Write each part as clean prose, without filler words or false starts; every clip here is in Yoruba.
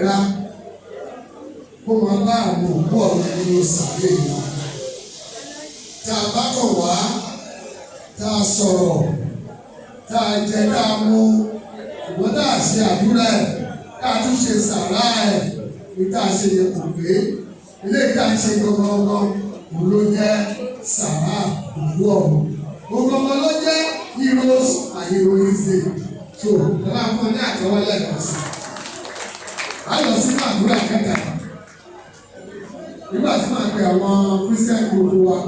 ìlera kó máa bá àwọn òkú ọ̀run nínú sàárè wọn. Tá a bá kọ̀ wá, tá a sọ̀rọ̀, tá a jẹ, tá a mú, ṣùgbọ́n tá a ṣe àdúrà ẹ̀, tá a tún ṣe sàrá ẹ̀, ní tá a ṣe yẹ kò pé. Ilé tá a ṣe gangan òun ló jẹ́ sàrá òkú ọ̀run. Gbogbo ló jẹ́ Heroes and Heroines Day. So, ẹ máa fún ọ ní àtẹ́wọ́ lẹ́ẹ̀kan sí. A lọ sínú àdúrà kẹta. Nígbà tí màá pe àwọn Christian group wa,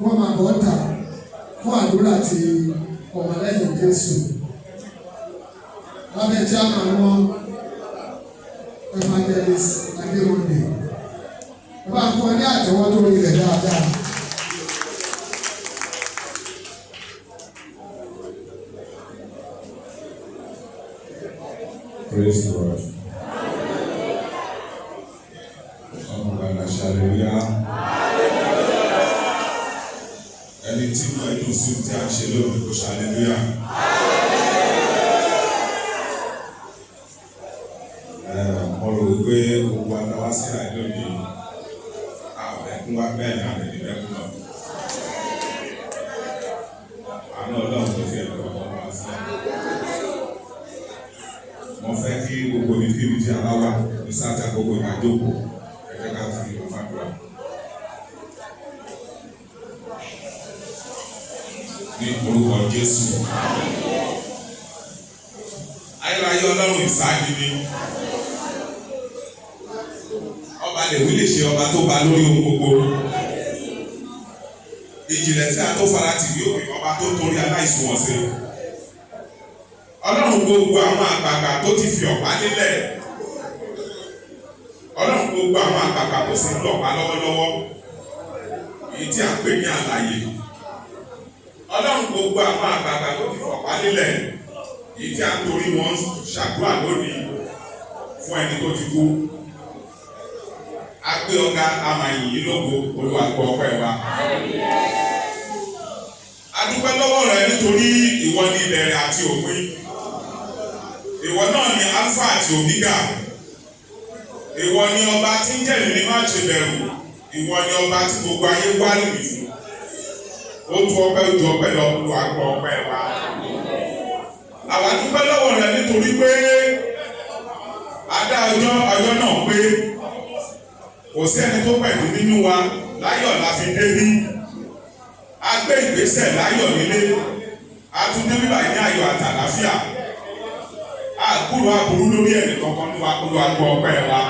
wọ́n máa bọ̀ tà fún àdúrà ti ọmọlẹ́yìn Jésù. Lábẹ́ chairman wọn, Evangelist Adéwọ̀ndé. Ẹ bá fún ọ ní àtẹ́wọ́ tó rí rẹ̀ dáadáa. Praise the Lord. Ọmọ gbàgbà ṣàlùyá. Ẹni tí mo ẹdùn sí tí a ń ṣe lónìí kò ṣàlùyá. Mo rò wípé gbogbo àtàwá sí àìlónìí àbẹ̀kún wá bẹ́ẹ̀ ni àbẹ̀ níbẹ̀kún lọ. Àánú Ọlọ́run tó fi ẹ̀rọ ọkọ̀ wá sílẹ̀. Mo fẹ́ kí gbogbo ibikíbi tí a bá wà ní sáà àkókò ìdájókòó, ẹ jẹ́ ká fi ìlú fàdúrà. Ní orúkọ Jésù. Ayérayé Ọlọ́run ìsáájú ni. Ọba lè wí lè ṣe, ọba tó ba lórí ohun gbogbo. Ìjìnlẹ̀ tí a tó fara tì ní òkè, ọba tó torí aláìsùn ọ̀sẹ̀. Ọlọ́run gbogbo àwọn àgbààgbà tó ti fi ọ̀pá lélẹ̀. Ọlọ́run gbogbo àwọn àgbààgbà tó sì ń lọ̀pá lọ́wọ́lọ́wọ́. Èyí tí a ń pè ní àlàyé. Ọlọ́run gbogbo àwọn àgbààgbà tó ti fọ̀pá lélẹ̀. Èyí tí a ń torí wọn ṣàdúrà lónìí fún ẹni tó ti kú. A gbé ọ̀gá amàyìn lógo, Olúwa gbọ́ ọpẹ́ wa. A dúpẹ́ lọ́wọ́ rẹ nítorí ìwọ ni ìbẹ̀rẹ̀ àti òpin. Ìwọ náà ni Alpha àti Omega. Ìwọ ni ọba tí ń jẹ̀lú ní má ṣe bẹ̀rù. Ìwọ ni ọba tí gbogbo ayé wárìrì fún. Ó tu ọpẹ́ ojú ọpẹ́ lọ, Olúwa gbọ́ ọpẹ́ wa. Àwa dúpẹ́ lọ́wọ́ rẹ nítorí pé a dá ọjọ́ ọjọ́ náà pé kò sí ẹni tó pẹ̀lú nínú wa, láyọ̀ la fi débí. A gbé ìgbésẹ̀ láyọ̀ nílé. A tún débí báyìí ní ayọ̀ àtàlàáfíà. A kúrò aburú lórí ẹnì kankan ní wa, Olúwa gbọ́ ọpẹ́ wa.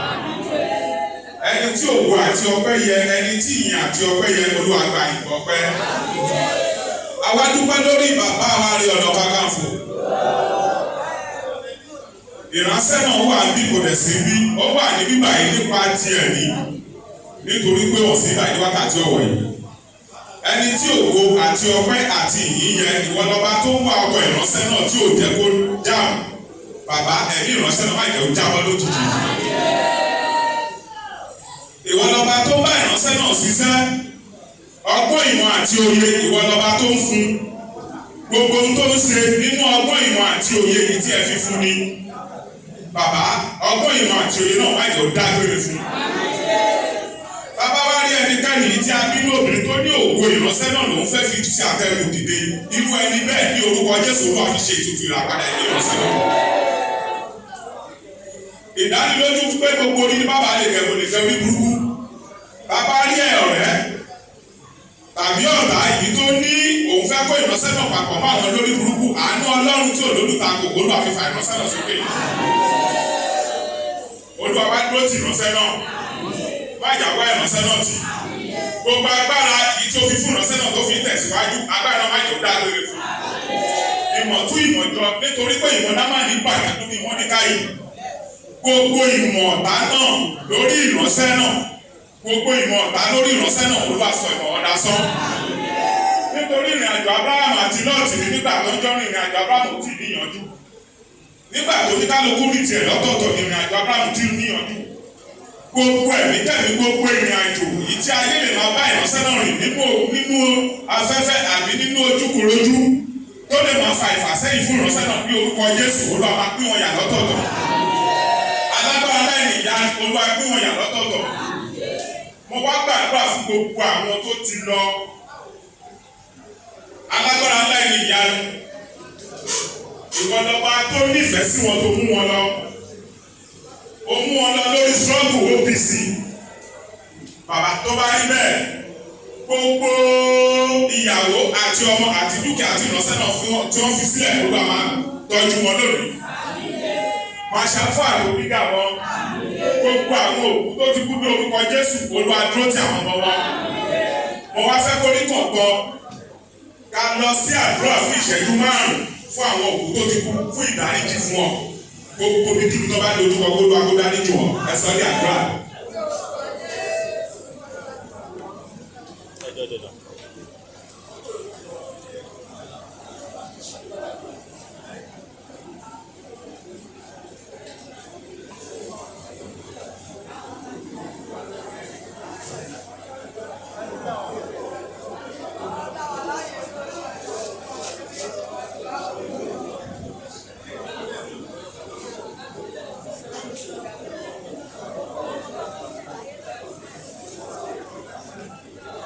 Ẹni tí ògo àti ọpẹ́ yẹ, ẹni tí ìyìn àti ọpẹ́ yẹ, Olúwa gba ìgbọ́pẹ́. Àwa dúpẹ́ lórí bàbá wa Ààrẹ Ọ̀nà Kakanfò. Ìránṣẹ́ náà wà bí kò dẹ̀ sí bí, ó wà ní bíbà yìí nípa tiẹ̀ ní, nítorí pé wọ́n sí báyìí ní wákàtí ọ̀wọ̀ yìí. Ẹni tí ògo àti ọpẹ́ àti ìyìn yẹ, ìwọ lọ́ba tó ń wá ọkọ̀ ìránṣẹ́ náà tí ò jẹ́ kó jáàmù. Bàbá, ẹ̀mí ìránṣẹ́ náà má jẹ́ ó jábọ́ lójijì. Ìwọ lọ́ba tó ń bá ìránṣẹ́ náà ṣiṣẹ́. Ọgbọ́n ìmọ̀ àti òye, ìwọ lọ́ba tó ń fún. Gbogbo ohun tó ń ṣe nínú ọgbọ́n ìmọ̀ àti òye yìí tí ẹ fi fún ni. Bàbá, ọgbọ́n ìmọ̀ àti òye náà má jẹ́ ó dágbére fún. Bàbá wa rí ẹnikẹ́ni yìí tí a bí ní obìnrin tó ní ògo ìránṣẹ́ náà lòún fẹ́ fi ṣe àtẹ̀wò dìde. Irú ẹni bẹ́ẹ̀ ní orúkọ Jésù, Olúwa fi ṣe ètùtù ìràpadà ẹ̀mí ìránṣẹ́ náà. Ìdánilójú pé gbogbo orí ní bàbá lè kẹ́kọ̀ọ́ lè fẹ́ orí burúkú. Bàbá rí ẹ̀ ọ̀rẹ́ tàbí ọ̀tá yìí tó ní òun fẹ́ kó ìránṣẹ́ náà papọ̀ mọ́ àwọn lórí burúkú, àánú Ọlọ́run tí olólùtakò, Olúwa fi fa ìránṣẹ́ náà sókè. Olúwa wá dúró tì ìránṣẹ́ náà, má jà wá ìránṣẹ́ náà tì. Gbogbo agbára yìí tó fi fún ìránṣẹ́ náà tó fi ń tẹ̀síwájú, agbára náà má jẹ́ ó dágbére fún. Ìmọ̀ tún ìmọ̀ jọ, nítorí pé ìmọ̀ náà má ní bàjẹ́ tó fi wọ́n ní káyìí. Gbogbo ìmọ̀ ọ̀tá náà lórí ìránṣẹ́ náà, gbogbo ìmọ̀ ọ̀tá lórí ìránṣẹ́ náà, Olúwa sọ ìmọ̀ ọ̀dà sán. Nítorí ìrìn àjò Abraham àti Lọ́ọ̀tì ní nígbà tó ń jọ́ ìrìn àjò Abraham ò tí ì níyànjú. Nígbà tó ní kálukú rìn tiẹ̀ lọ́tọ̀ọ̀tọ̀ ní ìrìn àjò Abraham tí ì níyànjú. Gbogbo ẹ̀mí tẹ̀mí, gbogbo ìrìn àjò yìí tí ayé lè máa bá ìránṣẹ́ náà rìn nínú afẹ́fẹ́ àbí nínú ojúkòrójú tó lè máa fa ìfàsẹ́yìn fún ìránṣẹ́ náà, ní orúkọ Jésù, Olúwa máa pín wọn yà lọ́tọ̀ọ̀tọ̀. Alágbára Olúwa pín wọn yà lọ́tọ̀ọ̀tọ̀. Mo wá gbàdúrà fún gbogbo àwọn tó ti lọ. Alágbára ńlá ẹni ìyanu, ìwọ lọba tó nífẹ̀ẹ́ sí wọn tó mú wọn lọ. Ó mú wọn lọ lórí struggle OPC. Bàbá, tó bá rí bẹ́ẹ̀, gbogbo ìyàwó àti ọmọ àti dúkìá àti ìránṣẹ́ náà fún wọn tí wọ́n fi sílẹ̀, Olúwa máa tọ́jú wọn lónìí, máa ṣàfù àrùn gíga wọn. Gbogbo àwọn òkú tó ti kú ní orúkọ Jésù, Olúwa dúró ti àwọn ọmọ wọn. Mo wá fẹ́ kórí kọ̀ọ̀kan ká lọ sí àdúrà fún ìṣẹ́jú 5 fún àwọn òkú tó ti kú, fún ìdáríjì fún wọn. Gbogbo bí kíbi tó bá dojú kọ, kó Olúwa kó dáríjì wọn. Ẹ sọ ní àdúrà.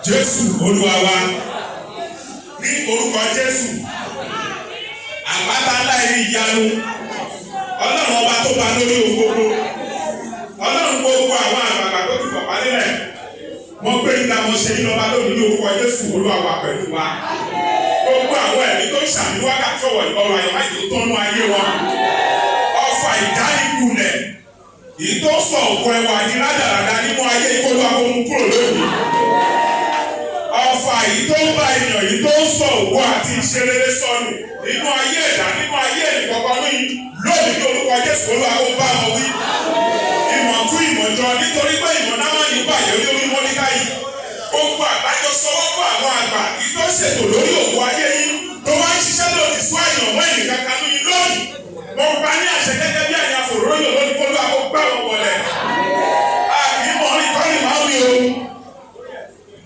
Jésù Olúwa wa, ní orúkọ Jésù, àpáta ńlá ẹni ìyanu, Ọlọ́run ọba tó ba lórí ohun gbogbo, Ọlọ́run gbogbo àwọn àgbààgbà tó ti fọ̀pá nílẹ̀, mo gbé ìta mo ṣe yín lọ́ba lónìí ní orúkọ Jésù. Olúwa wà pẹ̀lú wa. Gbogbo àwọn ẹ̀mí tó ń ṣàmì wákàtí ọ̀wọ̀, ọ̀rọ̀ àyànmá yìí tó tọ́nú ayé wọn, ọfà ìdánikulẹ̀ èyí tó sọ òkú ẹwà di rádaràda nínú ayé, ìkọlù akóhun kúrò lónìí. Ọfà yìí tó ń bá ènìyàn yìí tó ń sọ òwò àti ìṣerere sọnù nínú ayé ẹ̀dá, nínú ayé ẹnìkọ̀ọ̀kan ní lónìí, ní orúkọ Jésù, Olúwa kó bá wọn wí. Ìmọ̀ tún ìmọ̀ jọ, nítorí pé ìmọ̀ náà máa ní bàjẹ́ lórí Mọ́níkà yìí. Gbogbo àgbájọ sọwọ́pọ̀ àwọn àgbà yìí tó ṣètò lórí òkú ayé yìí, tó wá ń ṣiṣẹ́ lòdì sí àyànmọ́ ẹnìkankan ní lónìí, mo pa ní àṣẹ gẹ́gẹ́ bí àyàn àfòróyò lónìí, kó Olúwa kó gbá wọn wọlé. Àbí mọ̀ ní kọ́ni máa wí o.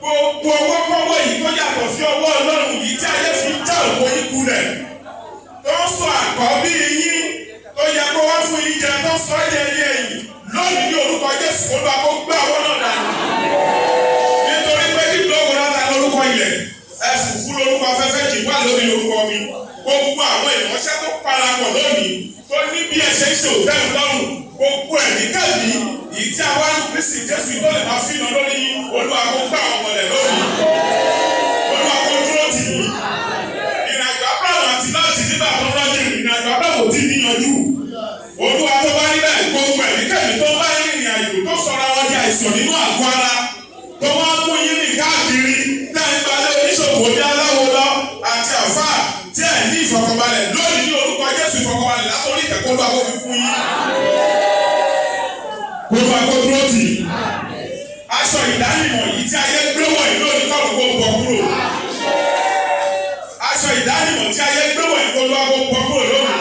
Gbogbo ọwọ́kọ́wọ́ yìí tó yàtọ̀ sí ọwọ́ Ọlọ́run yìí tí ayé fi ń já òkú yín kulẹ̀, tó ń sọ àkọ́bí yín tó yẹ kó wá fún yín jẹ, tó ń sọ ẹ̀jẹ̀ ní ẹ̀yìn lónìí, ní orúkọ Jésù, Olúwa kó gbé ọwọ́ náà dànù. Nítorí pé kí lóògùn láta lórúkọ ilẹ̀, ẹ̀fùfú lórúkọ afẹ́fẹ́, jì wá lórí lórúkọ mi. Gbogbo àwọn ìránṣẹ́ tó parapọ̀ lónìí tó ní bí ẹ ṣe ń ṣe òtẹ́ẹ̀lì lọ́rùn, gbogbo ẹ̀mí kẹ́mi yìí tí a wá ní Kristi Jésù tó lè máa fínà lórí yín, Olúwa kó gbá àwọn ọmọlẹ̀ lónìí. Olúwa kó dúró tì yín. Ìrìnàjò Abraham àti láti nígbà tó ń rọ́jú, ìrìnàjò Abraham ò tí ì níyanjú. Olúwa, tó bá níbẹ̀, gbogbo ẹ̀mí kẹ́mi tó bá ìrìn àjò tó sọra wọn di àìsàn nínú àgọ́ ara, tó wá mú yín rìn káàkiri, tá ń gbalẹ̀ oníṣòwò ní aláwo lọ àti àfáà, tí ẹ̀ ní ìfọ̀kànbalẹ̀ lónìí, ní orúkọ Jésù, ìfọ̀kànbalẹ̀ látọrí ìtẹ̀kọ́ Olúwa kó fi fún yín. Olúwa kó dúró tì í. Aṣọ ìdánimọ̀ yìí tí ayé gbé wọ̀ yìí lónìí, kọ́ọ̀rù kó bọ́ kúrò. Aṣọ ìdánimọ̀ tí ayé gbé wọ̀ yìí, Olúwa kó bọ́ kúrò lónìí.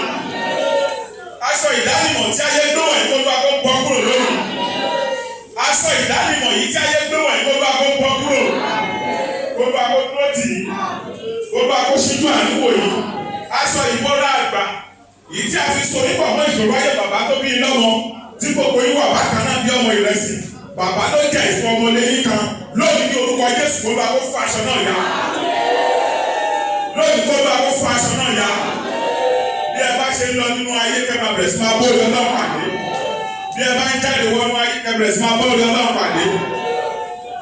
Aṣọ ìdánimọ̀ tí ayé gbé wọ̀ yìí, Olúwa kó bọ́ kúrò lónìí. Aṣọ ìdánimọ̀ yìí tí ayé gbé wọ̀ yìí, Olúwa kó bọ́ kúrò. Olúwa kó dúró tì í. Olúwa kó ṣíjú àánú wò yìí. Aṣọ ìbora àgbà yìí tí a fi so nípa ọmọ ìṣòro ayé bàbá tó bí lọ́mọ, tí gbogbo yín wà bákan náà bí ọmọ ìrẹsì, bàbá ló jẹ́ ìfún ọmọ lẹ́yìn kan lónìí, ní orúkọ Jésù, Olúwa kó fọ́ aṣọ náà ya lónìí. Kó Olúwa kó fọ́ aṣọ náà ya. Bí ẹ bá ṣe ń lọ nínú ayé, kẹ́ máa bẹ̀rẹ̀ sí máa bóyá Ọlọ́run pàdé. Bí ẹ bá ń jáde wọnú ayé, kẹ́ bẹ̀rẹ̀ sí máa bóyá Ọlọ́run pàdé.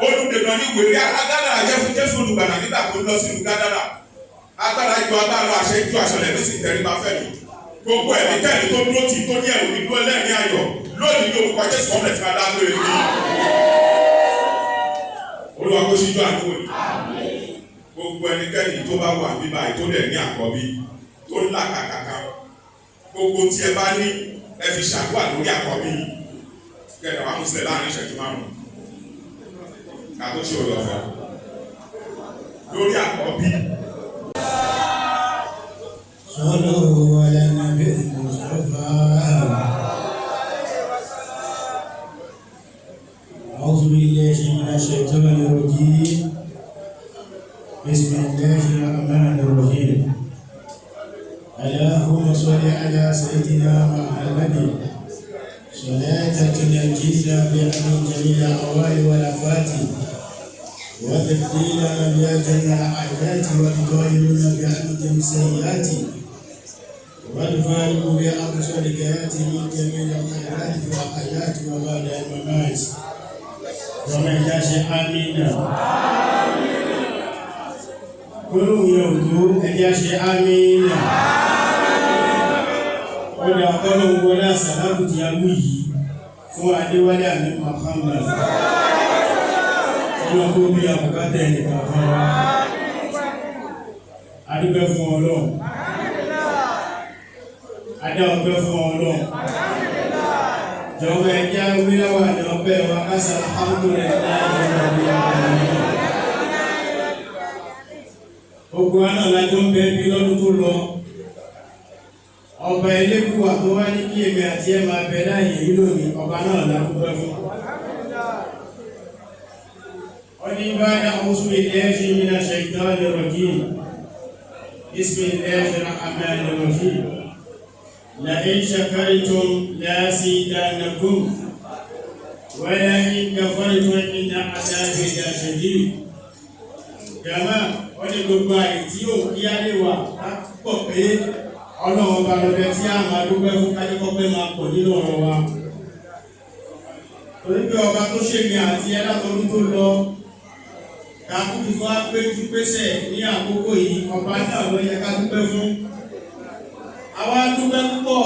Olùdènà ní wèrè agbára jẹ́ fún Jésù olùgbàlà nígbà tó lọ sínú Gádàrà. Agbára ju agbára, àṣẹ ju aṣọ lẹ́nu sì tẹríba fẹ́mi. Gbogbo ẹ̀mí kẹ́mi tó dúró tì tó ní ẹ̀rù ní dúró lẹ́rìn ayọ̀ lónìí, ní orúkọ Jésù, ọmọ ẹ̀sìn máa dágbére fún yín. Olúwa kó ṣíjú àánú wò yìí. Gbogbo ẹnikẹ́ni tó bá wà bíbá yìí tó dẹ̀ ní àkọ́bí tó ń làkàkàkà, gbogbo tí ẹ bá ní, ẹ fi ṣàdúrà lórí àkọ́bí yìí, kẹ̀dà wà mú sílẹ̀ láàrin ìṣẹ́jú 5 ká tó ṣe òye ọ̀fẹ́ lórí àkọ́bí. صلوا على النبي المصطفى. أعوذ بالله من الشيطان الرجيم. بسم الله الرحمن الرحيم. اللهم صل على سيدنا محمد. صلاة تنجينا بها من جميع الأهوال والآفات، وتفدينا بها جميع العادات، وتطهرنا بها من جميع السيئات، وتفارق بها أقصى الغايات من جميع الخيرات في الحياة وبعد الممات. ومن يشاء آمين. Gbólóhùn yẹn ò tó, ẹjẹ́ ṣe àmín. Ó dà, kọ́lọ́hún wọlé àsàlátù tí a wí yìí fún Adéwálé àmì Muhammad. Ọlọ́run kó bí àbùkátà ẹnìkan kan wá. Adúpẹ́ fún Ọlọ́run. Adá ọpẹ́ fún Ọlọ́run. Jọ̀wọ́, ẹjẹ́ wíláwà ní ọpẹ́ wa kásá alhamdulillahi rabbil alamin. Ogun wa náà lájọ ń bẹ bí lọ́dún tó lọ. Ọba elékùwà tó wá ní kí èmi àti ẹ máa bẹ láàyè yìí lónìí, ọba náà la dúpẹ́ fún. Wọ́n ní bá dá أعوذ بالله من الشيطان الرجيم. بسم الله الرحمن الرحيم. لئن شكرتم لأزيدنكم ولئن كفرتم إن عذابي لشديد. Jàmá, wọ́n ní gbogbo àyè tí yóò kí á lè wà á pọ̀ pé Ọlọ́run ọba lọ́bẹ tí a máa dúpẹ́ fún, kájíkọ́ pé máa pọ̀ nínú ọ̀rọ̀ wa. Torí pé ọba tó ṣèmi àti ẹ látọdún tó lọ, kàkútù fún apéjú pésẹ̀ ní àkókò yìí, ọba náà ló yẹ ká dúpẹ́ fún. Àwa dúpẹ́ púpọ̀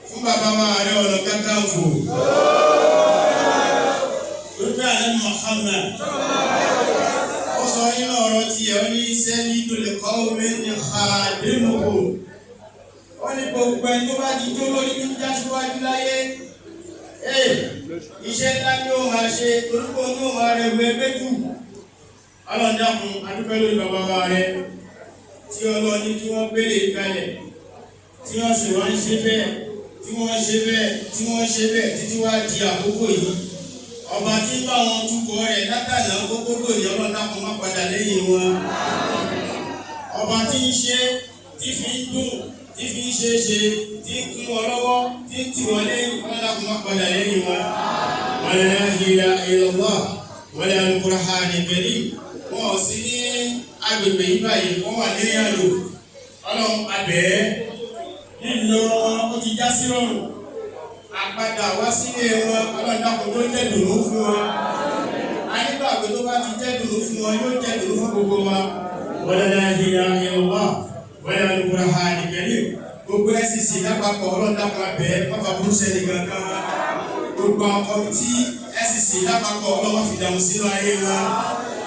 fún bàbá wa Ààrẹ Ọ̀nà Kakanfò. Torí pé àlẹ́ Muhammad ó sọ nínú ọ̀rọ̀ tiẹ̀, ó ní sayyidul qawmi khadimuhum. Ó ní gbogbo ẹni tó bá ti jó lórí ní jásíwájú láyé, ee, iṣẹ́ ńlá ni ó máa ṣe, orúkọ ní ó máa rẹ̀ wọ ẹgbẹ́ jù. Ọlọ́run dákun, adúpẹ́ lórí bàbá wa rẹ̀ tí Ọlọ́run ní kí wọ́n gbélé kalẹ̀, tí wọ́n sì wá ń ṣe bẹ́ẹ̀, tí wọ́n ṣe bẹ́ẹ̀, tí wọ́n ṣe bẹ́ẹ̀ títí wá di àkókò yìí. Ọba tí ń bá wọn tukọ̀ rẹ̀ látàlá kókókó yìí, Ọlọ́run dákun, má padà lẹ́yìn wọn. Ọba tí ń ṣe, tí fi ń dùn, tí fi ń ṣe é ṣe, tí ń kún wọn lọ́wọ́, tí ń tì wọ́n lẹ́yìn, Ọlọ́run dákun, má padà lẹ́yìn wọn. ولا إله إلا الله ولا القرآن الكريم. Wọn ò sí ní agbègbè yìí báyìí, wọ́n wà ní àlò. Ọlọ́run abẹ́ lílọ wọn, ó ti já sí rọrùn. Àpadà wá sílé wọn, Ọlọ́run dákun, tó jẹ́ dùnú fún wọn. A nígbàgbé tó bá ti jẹ́ dùnú fún wọn, yóò jẹ́ dùnú fún gbogbo wa. ولا إله إلا الله ولا القرآن الكريم. Gbogbo SCC lápapọ̀, Ọlọ́run dákun, abẹ́ pápá burúkú ẹnì kankan wa. Gbogbo àwọn committee SCC lápapọ̀, Ọlọ́run fi dààmú sínú ayé wa.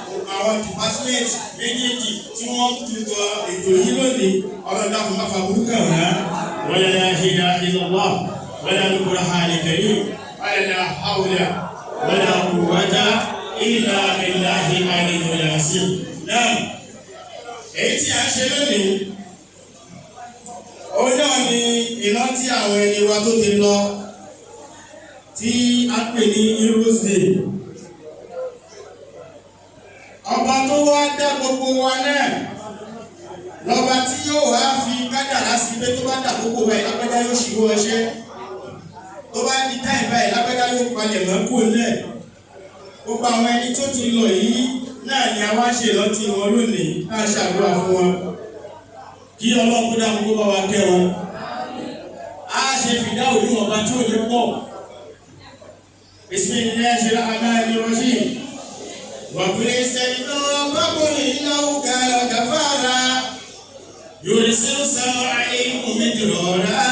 Gbogbo àwọn department méjèèjì tí wọ́n tukọ̀ ètò yìí lónìí, Ọlọ́run dákun, má fa burúkú kàn wọ́n. ولا إله إلا الله ولا القرآن الكريم ولا حول ولا قوة إلا بالله العلي العظيم. Náà èyí tí a ń ṣe lónìí, òun náà ni ìrántí àwọn ẹni wa tó ti lọ tí a pè ní Heroes Day. Ọba tó wá dá gbogbo wa náà lọ́ba tí yóò wá fi kádàrá sí pé tó bá dàkókò báyìí, lágbájá yóò ṣíwọ́ ọṣẹ́, tó bá di time báyìí, lágbájá yóò palẹ̀ mọ́ kó lẹ̀. Gbogbo àwọn ẹni tó ti lọ yìí náà ni a wá ṣe ìrántí wọn lónìí, náà ṣàdúrà fún wọn kí Ọlọ́run kó dáhùn, kó bá wa kẹ́ wọn. A ṣe fìdá òní ọba tí ò ní pọ̀. بسم الله الرحمن الرحيم. وقل استغفروا ربكم إنه كان غفارا يرسل السماء عليكم مدرارا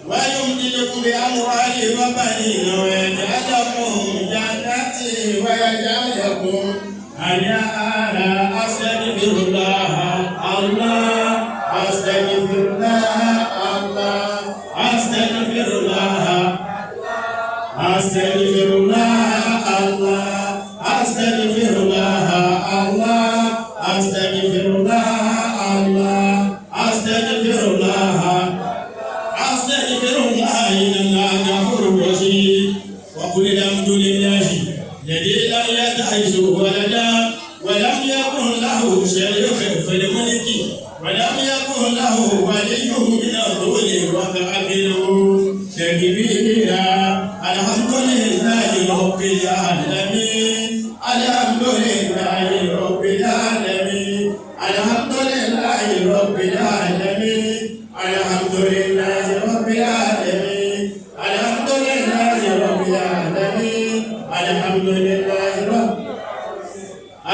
ويمددكم بأموال وبنين ويجعل لكم جنات ويجعل لكم أنهارا. أستغفر الله الله، أستغفر الله الله، أستغفر الله، أستغفر الله الله، أستغفر الله الله، أستغفر الله الله، أستغفر الله، أستغفر الله، إن الله غفور رحيم. وقل الحمد لله الذي لم يتخذ ولدا ولم يكن له شريك في الملك ولم يكن له ولي من الذل وكبره. تكبيرا. الحمد لله رب العالمين، الحمد لله رب العالمين، الحمد لله رب العالمين، الحمد لله رب العالمين، الحمد لله رب العالمين، الحمد لله رب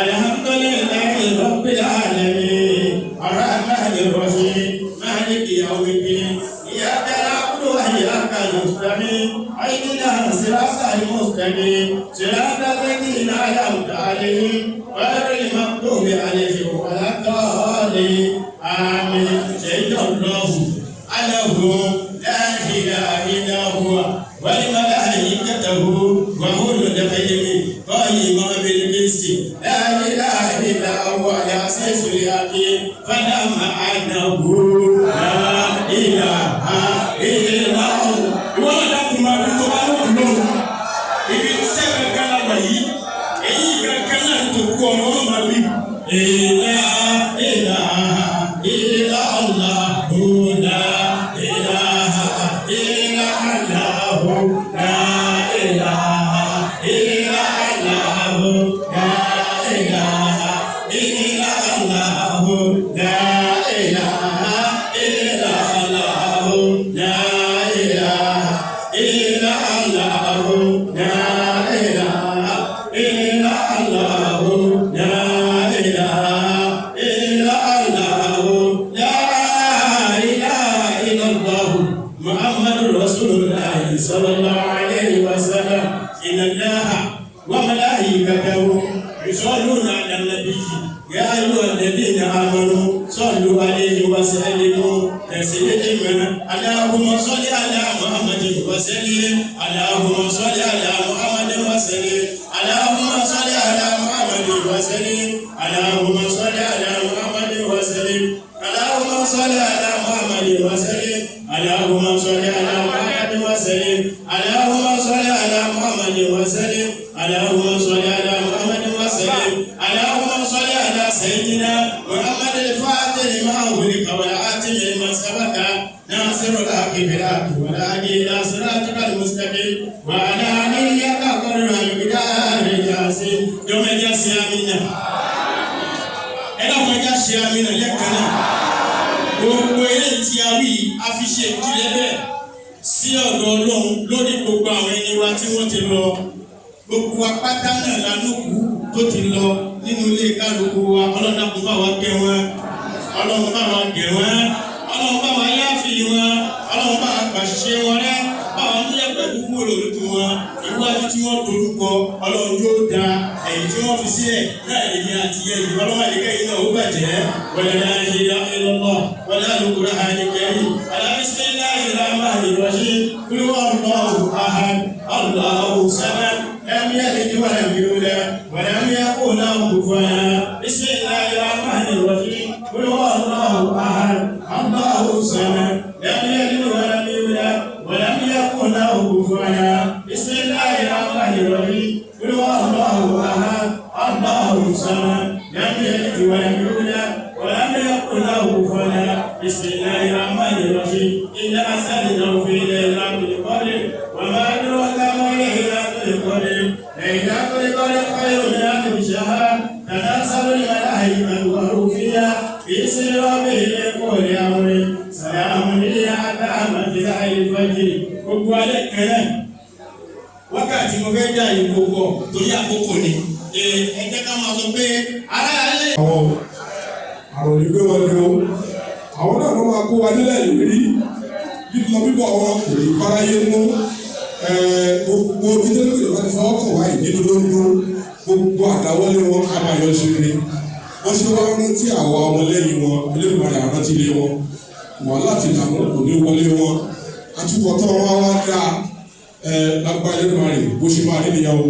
الحمد لله رب العالمين، الرحمن الرحيم، مالك يوم الدين، إياك نعبد وإياك نستعين، اهدنا الصراط المستقيم، صراط الذين أنعمت عليهم غير المغضوب عليهم ولا الضالين، آمين. شهد الله أنه لا إله إلا هو والملائكته وأولو العلم قائما بالقسط، لا إله إلا هو العزيز الحكيم. فلم أنه لا إله إلا هو. Ìwọ náà dákun máa fi tó bá lókun lóhùn. Ibi tí sẹ́ẹ̀ kankan la wà yìí, èyí kankan náà tó kú ọmọ ọmọ máa wí. La ilaha illa Allah, la ilaha illa Allah, la ilaha illa Allah, la ilaha illa Allah, la ilaha illa Allah, la ilaha illa Allah, la ilaha illa Allah, la ilaha illa Allah, la ilaha illa Allah، محمد رسول الله صلى الله عليه وسلم. إن الله وملائكته يصلون على النبي، يا أيها الذين آمنوا صلوا عليه وسلموا تسليما. اللهم صل على محمد وسلم، اللهم صل على محمد وسلم، اللهم صل على محمد وسلم، اللهم صل على محمد وسلم، اللهم صل على محمد وسلم، اللهم صل على محمد وسلم، اللهم صل على محمد وسلم، اللهم صل على محمد وسلم، اللهم صل على سيدنا محمد الفاتح لما أغلق والخاتم لما سبق، ناصر الحق بالحق والهادي إلى صراطك المستقيم وعلى آله حق قدره ومقداره العظيم. يوم الجزاء آمين. Ẹ dákun, ẹ jẹ́ á ṣe àmín lẹ́ẹ̀kan náà. Gbogbo eléyìí tí a wí, a fi ṣe ìdílé bẹ́ẹ̀ sí ọ̀dọ̀ Ọlọ́run lórí gbogbo àwọn ẹni wa tí wọ́n ti lọ. Gbogbo apáta náà lánàkú tó ti lọ nínú ilé kálukú wa. Ọlọ́run dákun, bá wa kẹ́ wọn. Ọlọ́run, bá wa gẹ̀ wọ́n. Ọlọ́run, bá wa yáàfin wọn. Ọlọ́run, bá wa gbàṣẹ wọn rẹ́, bá wa múlẹ̀ pẹ̀lú kúrò lójú wọn. Iwájú tí wọ́n dorúkọ, Ọlọ́run yóò da. Ẹ̀yìn tí wọ́n fi sílẹ̀ náà lèmi àti ẹ̀yìn, Ọlọ́run àdìgẹ́ yìí náà ó bàjẹ́. Wala la ilaha illallah wala al-Qur'an al-karim wala bismillahir rahmanir rahim. Qul huwallahu ahad, Allahu samad, lam yalid wa lam yulad wa lam yakul lahu kufuwan ahad. Bismillahir rahmanir rahim. Qul huwallahu ahad, Allahu samad, lam yalid wa lam yulad wa lam yakul lahu kufuwan ahad. Bismillahir rahmanir rahim. Qul huwallahu ahad, Allahu samad, lam yalid wa lam yulad wa lam yakul lahu kufuwan ahad. Bismillahir rahmanir rahim. Inna anzalnahu fi laylatil qadr wa ma adraka ma laylatul qadr. Laylatul qadr khayrun min alfi shahr. Tanazzalu al-malaikatu war-ruhu fiha bi-izni rabbihim min kulli amrin. Salamun hiya hatta matla'il fajr. Gbogbo alẹ́ kan náà, wákàtí mo fẹ́ dá ìbò pọ̀ torí àkókò ni. Ẹ jẹ́ ká máa sọ pé ará alẹ́. Àwọn àrùn ní gbé wọn ni o, àwọn náà ló máa kó wa nílẹ̀ ìrírí. Lílọ bíbọ̀ wọn kò ní báráyé mú. Gbogbo ibi tó lè wá ti fọwọ́ kàn wáyé nínú ló ń dún. Gbogbo àdáwọ́lé wọn á máa yọ sí rere. Wọ́n ṣe wá rántí àwa ọmọlẹ́yìn wọn, Elédùmarè àrántí ilé wọn, wàhálà ti dààmú kò ní wọlé wọn, àtúbọ̀tán wọn wá dáa. Lágbára Elédùmarè, bó ṣe máa rí nìyẹn o.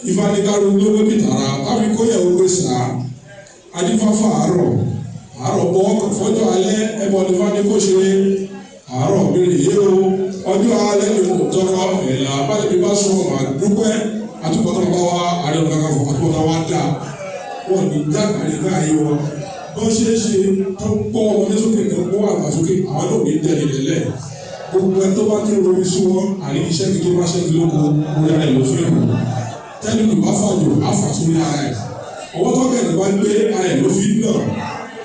Ìfanikaru lówó bìtàrà káfí kóyàwó pé sàá adífáfá àárọ̀ àárọ̀ bọ́ fọjọ́ alẹ́ ẹbọ nífà ní kó ṣe àárọ̀ mi rèé o, ọjọ́ alẹ́ ni mo tọrọ ẹ̀là báyìí bá sọ mà dúpẹ́. Àtúbọ̀tán bá wa Ààrẹ Ọ̀nà Kakanfò, àtúbọ̀tán wa dáa. Wọn ní jákàrí káyé wọn bó ṣe é ṣe tó ń gbọ́ ọmọdé sókè, tó ń gbọ́ àgbà sókè, àwọn náà ní tẹ̀lé lẹ́lẹ̀. Gbogbo ẹni tó bá ti romi sí wọn àríkíṣẹ́ kí tó bá ṣẹ́gi lóko orí ara ẹ̀ ló fi hù. Tẹ́lẹ̀ ló bá fàjò á fà sórí ara ẹ̀. Ọwọ́ tó gẹ̀dẹ̀ bá gbé ara ẹ̀ ló fi nà.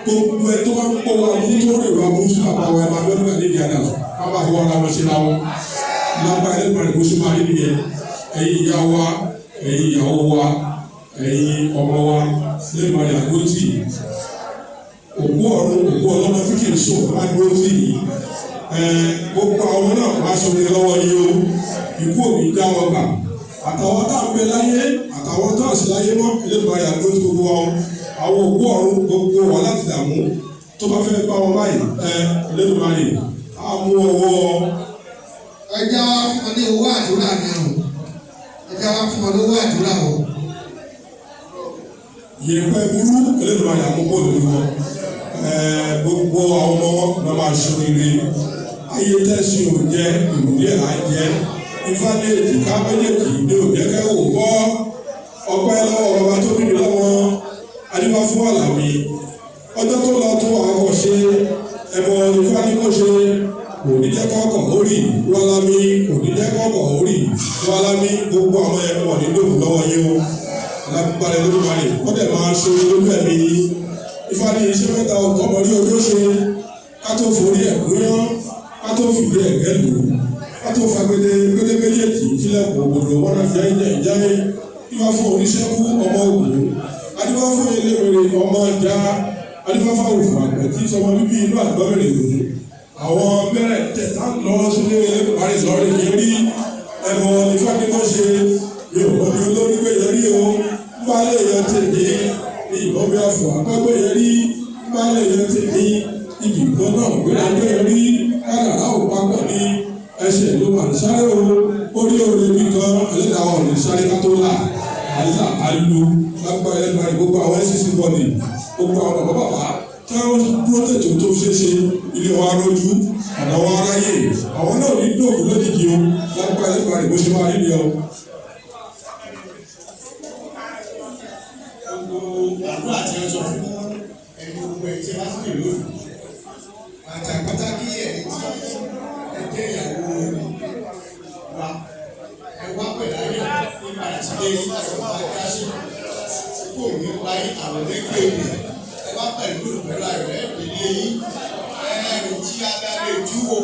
Gbogbo ẹ tó bá ń pọ̀ wá mú tó rè wá mú sí bàbá wa ẹ máa lọ́dún àlejò àdá ká máa fọwọ́ ara wọn ṣe ra wọn. Lágbára ẹlẹ́gbẹ̀rẹ̀ rẹ̀ bó ṣe máa rí nìyẹn. Ẹ̀yin ìyá wa, ẹ̀yin ìyàwó wa, ẹ̀yin ọmọ wa, lẹ́gbẹ̀rẹ̀ rẹ̀ àgbótì. Òkú ọ̀run òkú ọlọ́mọ tí kì í sùn àgbótì yìí. Gbogbo àwọn náà wá sórí lọ́wọ́ yìí o. Ikú òbí dá wọn gbà. Àtàwọn tá à ń bẹ láyé, àtàwọn tá à sí láyé mọ́, ẹlẹ́gbẹ̀rẹ̀ rẹ̀ àgbótì gbogbo wa o. Àwọn òkú ọ̀run gbogbo wọn láti dààmú tó bá fẹ́ bá wọn báyìí Ẹlẹ́dùmarè á mú ọwọ́. Ẹ jẹ́ wá fún ọ ní owó àdúrà ni o, ẹ jẹ́ wá fún ọ ní owó àdúrà o. Yèèpẹ̀ burú Ẹlẹ́dùmarè á mú kó lórí wọn. Gbogbo àwọn ọmọ wọn náà máa ṣoríire. Ayé tẹ̀sí ò jẹ́ ìrùlé là ń jẹ́. Ifá ní èjìká méjèèjì ní òjẹ́kẹ́ wò bọ́. Ọpẹ́ lọ́wọ́ bàbá tó bí mi lọ́wọ́ adébá fún àlàmì. Ọjọ́ tó lọ tó àwọn ṣe ẹbọ ifá ní kó ṣe kò ní jẹ́ kọ́kọ́ orí wàlámì, kò ní jẹ́ kọ́kọ́ orí wàlámì. Gbogbo àwọn ẹ̀wọ̀n ní lòkù lọ́wọ́ yín o. Lágbára Ẹlẹ́dùmarè wọ́n dẹ̀ máa ṣe olú ẹ̀mí yín. Ifá ní iṣẹ́ mẹ́ta ọmọ ní ojú ṣe ká tó forí ẹ̀ gúnyán, ká tó fìdí ẹ̀gẹ́ lù ú, ká tó fagbede gbédé méjèèjì sílẹ̀kùn òbòdò wọn náà jẹ́ ìjẹ́ ìjẹ́. Ifá fún oníṣẹ́kú ọmọ ògùn, adífá fún eléwèrè ọmọ ìjà, adífá fún òfò àgbẹ̀ tí sọmọ bíbí inú àgbọ̀mẹ̀rẹ̀ lòun. Àwọn mẹ́rẹ̀ tẹ̀tà lọ sílé parí lọ́rẹ̀ yẹn rí ẹ̀bọ ifá ní kò ṣe yóò ní olórí gbé yẹn rí o. Nbálẹ̀ yẹn tèmi ní ìbọn bí afọ àgbẹ̀gbẹ̀ yẹn rí. Nbálẹ̀ yẹn tèmi igi ìbọn náà gbéra gbé yẹn rí. Kádàrá ò papọ̀ ní ẹsẹ̀ ló máa ń sáré o. Orí òde bí kan ẹlẹ́dàá ò lè sáré ká tó là àyíká àlù. Lágbára Ẹlẹ́dùmarè gbogbo àwọn ncc bọ́ọ̀lì, gbogbo àwọn bàbá bàbá tí wọ́n dúró tètè tó ṣe é ṣe ilé wa rojú ọ̀nà wa aráyè àwọn náà ní dòkú lójijì o. Lágbára Ẹlẹ́dùmarè bó ṣe máa rí ni o. Gbogbo àdúrà tí wọ́n sọ fún ẹni gbogbo ẹ̀ tí wọ́n sì lè lónìí. Pàtàkì ẹ̀yin tí ẹ jẹ́ ìyàwó wa, ẹ wá pẹ̀lú ayọ̀ nípa ìdílé yín àti àṣẹ kò ní parí àwọn onígbè mi. Ẹ wá pẹ̀lú pẹ̀lú ayọ̀ ẹ̀ pẹ̀lú yín. Ẹ̀rù tí a bá lè dúró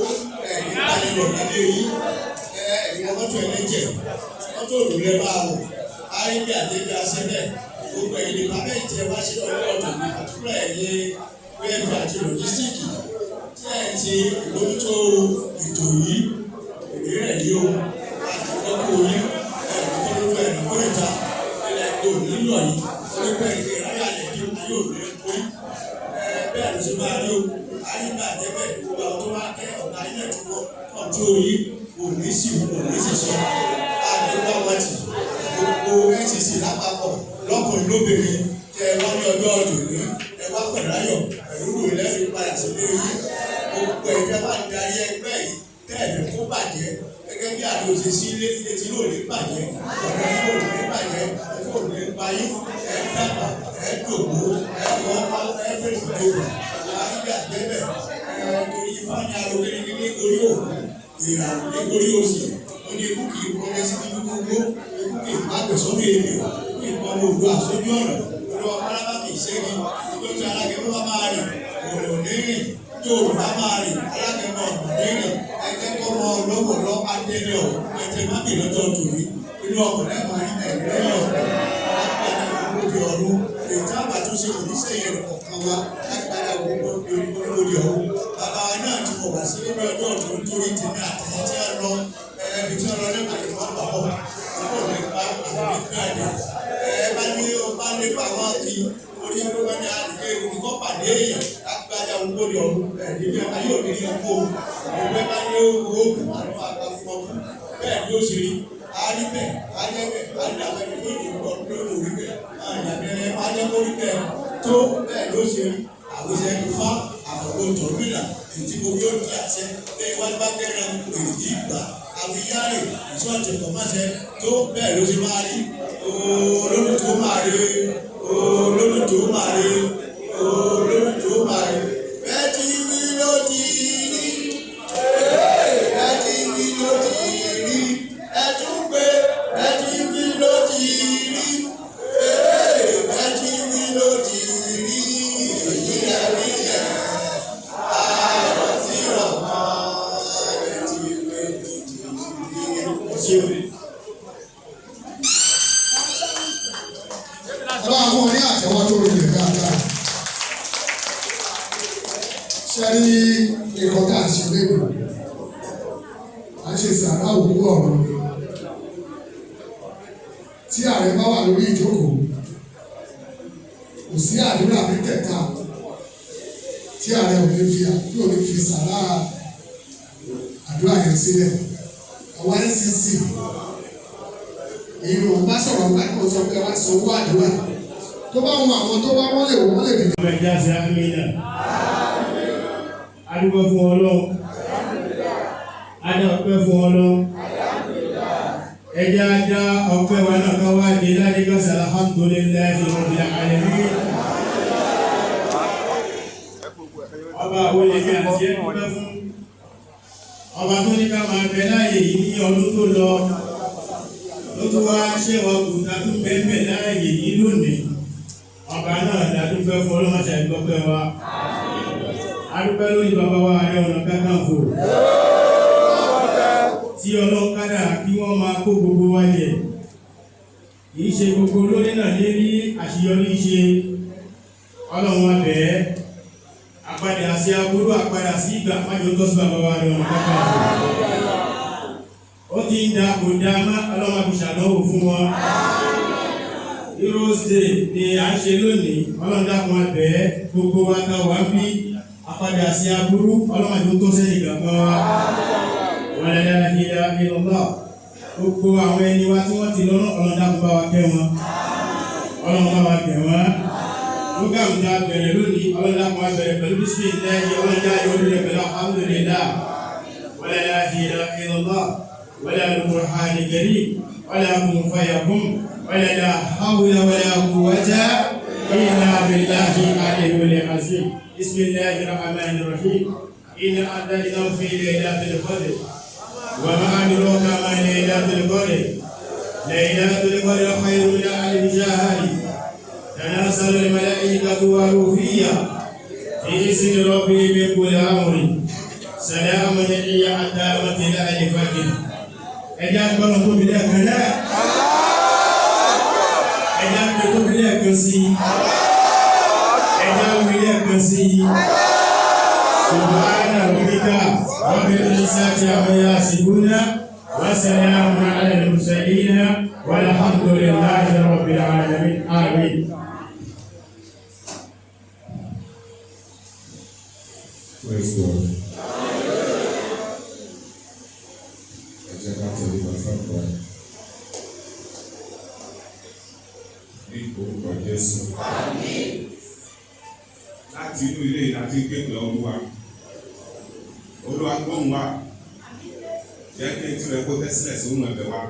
ẹ̀ nípa ìrọ̀ nílé yín. Ẹ̀yin mọ́tò ẹlẹ́jẹ̀ mọ́tò òdòlẹ́ máa wọ̀ àríbí àdébí asẹ́bẹ̀ gbogbo ẹ̀yin ní bàbá ìtẹ̀ wá sí ọjọ́ ọ̀dọ̀ ní àtúrà ẹ̀yin bẹ́ẹ̀fì àti lọ́jístíìkì tí ẹ̀ ń ṣe ìmójútó ètò yìí èrè rẹ̀ yìí o àti kọ́kọ́ yín ẹ̀ tó lójú ẹ̀ ní kórìíta ilẹ̀ tó nílò yìí onígbà ìdè ráyà lẹ́kí yóò ní kórí ẹ bẹ́ẹ̀ ló ṣe máa rí o àríbí àdébẹ̀ gbogbo àwọn tó wá kẹ́ ọ̀gá ilẹ̀ tó wọ́ ọ̀tún òyìn kò ní sí kò ní sì sọ àdéhùn àwọn tì gbogbo ncc lápapọ̀ lọ́kùnrin lóbìnrin tẹ ẹ wá ní ọjọ́ òní ẹ wá pẹ̀lú ayọ̀ pẹ̀lú ìròyìn lẹ́sìn padà sílé yín. Gbogbo ẹ̀ tẹ́ bá ń darí ẹgbẹ́ yìí tẹ́ ẹ̀ fẹ́ kó bàjẹ́ gẹ́gẹ́ bí àdó ṣe sí ilé ilé tí yóò ní bàjẹ́ ọ̀nà yóò ní bàjẹ́ yóò ní payé ẹ dàgbà ẹ dògbò ẹ fọ́ ẹ fèsì dògbò àyíká débẹ̀ ẹ torí ifá ní aró kékeré orí òkú ìràwọ̀ ní orí òsì ó ní ikú kì í kọ́lé sí gbogbo ikú kì í pàgbẹ́ sórí èmi ikú kì í pọ́n òdu àsójú ọ̀nà olúwa pálábá kì í ṣẹ́gi ìjọ tí alágẹ̀mọ́ bá máa rìn òrò ní rìn tí òrò bá máa rìn alágẹ̀mọ́ ọ̀nà ní rìn ẹ̀jẹ̀ kọ́ mọ lọ́wọ́ lọ́ adélé ọ̀ ẹ̀jẹ̀ má bì lọ́jọ́ tòní inú ọkọ̀ náà máa rí ẹ̀rẹ́ ọ̀rọ̀ lágbàdá gbogbo ọ̀run ètò àbàtúnṣe kò ní sẹ́yìn ọ̀kan wa lágbàdá gbogbo ọ̀run bàbá wa náà ti wọ̀ wá sí nínú ọjọ́ ọ̀tún nítorí tèmi àtẹ̀yìn tí wọ́n lọ ẹbí tí wọ́n lọ nípa ìfọ̀ bàbọ̀ ọkọ̀ nípa àwọn nípa ẹ̀dẹ̀ ẹ bá ní ọba nípa wọn kí orí ẹgbẹ́ wọn ní àdìgẹ́ ìlú kọ́ pàdé èèyàn lágbàdá gbogbo ọ̀run ẹ̀dí ayé òní ní ọkọ̀ òun bá ní oògùn àwọn àgbà fún ọkùn bẹ́ẹ̀ ni ó ṣe rí àríbẹ̀ àjẹbẹ̀ àdàbẹ̀ ní ìgbọ̀ lórí orí bẹ̀ àdàbẹ̀rẹ̀ àjẹkórí bẹ̀ tó bẹ́ẹ̀ ló ṣe rí àwòṣe ifá àkókò tòmínà ètí mo yóò di àṣẹ bẹ́ẹ̀ wá bá kẹ́ran èrè ìgbà àwíyáre ìṣọ́ọ̀tì kọ̀máṣẹ tó bẹ́ẹ̀ ló ṣe máa rí olódù tó máa rí olódù tó máa rí olódù tó máa rí bẹ́ẹ̀ tí wí ló ti rí bẹ́ẹ̀ Ṣe rí nǹkan tá a ṣe lẹ́nu, à ń ṣe sàrà òkú ọ̀run ni. Tí ààrẹ bá wà lórí ìjókòó, kò sí àdúrà mẹ́tẹ̀ẹ̀ta tí ààrẹ ò ní fi tí ò ní fi sàrà àdúrà yẹn sílẹ̀. Àwọn NCC èyí ló ń bá sọ̀rọ̀ nígbà tí mo sọ pé wá sọ owó àdúrà tó bá wọn, àwọn tó bá wọ́n lè wọ́n lè dìde. Ọmọ ẹja ṣe amínà. Adúgbò fún Ọlọ́run. Adá ọpẹ́ fún Ọlọ́run. Ẹja dá ọpẹ́ wa náà ká wá dé láti gbàsá alhamdulillahi rabbil alamin. Ọba àwọn èmi àti ẹ dúpẹ́ fún. Ọba tó ní ká máa bẹ láàyè yìí ní ọdún tó lọ. Ló tún wá ṣé wa kù ta tún bẹ́ẹ̀ bẹ́ẹ̀ láàyè yìí lónìí. Ọba náà dádúpẹ́ fún ọlọ́mọṣẹ́ ìgbọ́pẹ́ wa. Adúpẹ́ lórí bàbá wa Ààrẹ Ọ̀nà Kakanfò tí Ọlọ́run kádàrá kí wọ́n máa kó gbogbo wa jẹ. Kì í ṣe gbogbo olórí náà ní rí àṣeyọrí ṣe. Ọlọ́run wa bẹ̀ẹ́. Àpadà sí aburú, àpadà sí ìgbà májò tó sí bàbá wa Ààrẹ Ọ̀nà Kakanfò. Ó ti ń da kò dá má, Ọlọ́run àfi ṣàdánwò fún wọn. Heroes Day ni à ń ṣe lónìí. Ọlọ́run dákun abẹ́ gbogbo wa ta wá bí apádà sí aburú, Ọlọ́run àti tó sẹ́yìn kankan wa. Wala la ilaha illallah. Gbogbo àwọn ẹni wa tí wọ́n ti lọ́nà, Ọlọ́run dákun bá wa kẹ́ wọn. Ọlọ́run bá wa kẹ́ wọn. Program ta bẹ̀rẹ̀ lónìí, Ọlọ́run dákun abẹ̀rẹ̀ pẹ̀lú bismillahi, Ọlọ́run dá yóò rẹ̀ pẹ̀lú alhamdulillah. Wala la ilaha illallah. Wala al-Qur'an al-Karim. Wala kun fayakun. ولا لا حول ولا قوة إلا بالله العلي العظيم. بسم الله الرحمن الرحيم. إنا أنزلناه في ليلة القدر، وما أدراك ما ليلة القدر. ليلة القدر خير من ألف شهر. تنزل الملائكة والروح فيها بإذن ربهم من كل أمر. سلام هي حتى مطلع الفجر. Ẹjẹ́ agbọ́nà tóbi lẹ́ẹ̀kan náà. Ẹjẹ́ agbọ́nà tóbi lẹ́ẹ̀kan sí i. Ẹjẹ́ agbọ́nà lẹ́ẹ̀kan sí i. سبحان ربك رب العزة عما يصفون وسلام على المرسلين والحمد لله رب العالمين. آمين. Praise God. Ẹ jẹ́ ká tẹríba fún ní orúkọ Jésù. Láti inú ilé láti kéde Olúwa. Olúwa, gbóhùn wa. Jẹ́ kí etí rẹ̀ kó tẹ́ sílẹ̀ sóhun ẹ̀bẹ̀ wa.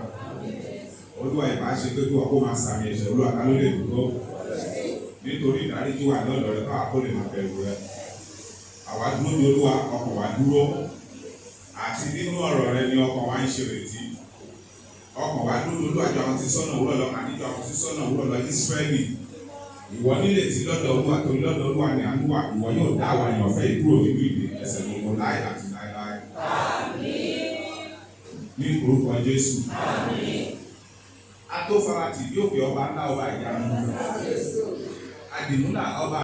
Olúwa, ìbá ṣe pé kí wọ́n kó máa sàmì ẹ̀ṣẹ̀, Olúwa, ká ló lè dúró? Nítorí ìdáríjì wà lọ́dọ̀ rẹ̀ káwa kó lè máa bẹ̀rù rẹ̀. Àwa dúró ní Olúwa, ọkàn wa dúró. Àti nínú ọ̀rọ̀ rẹ ni ọkàn wa ń ṣe ìrètí. Ọkàn wa dúró lójú àjọ àwọn tí sọ́nà òwúrọ̀ lọ, àníjọ àwọn tí sọ́nà òwúrọ̀ lọ Ísírẹ́lì. Ìwọ nírètí lọ́dọ̀ Olúwa, torí lọ́dọ̀ Olúwa ni àánú wà. Ìwọ yóò dá àwa àyànfẹ́ yìí kúrò nínú ìdè ẹsẹ̀ gbogbo láì àti láéláé. Ní orúkọ Jésù. Atófaratì yóò fi ọba ńlá, ọba ìyanu. Àdìmúlà ọba.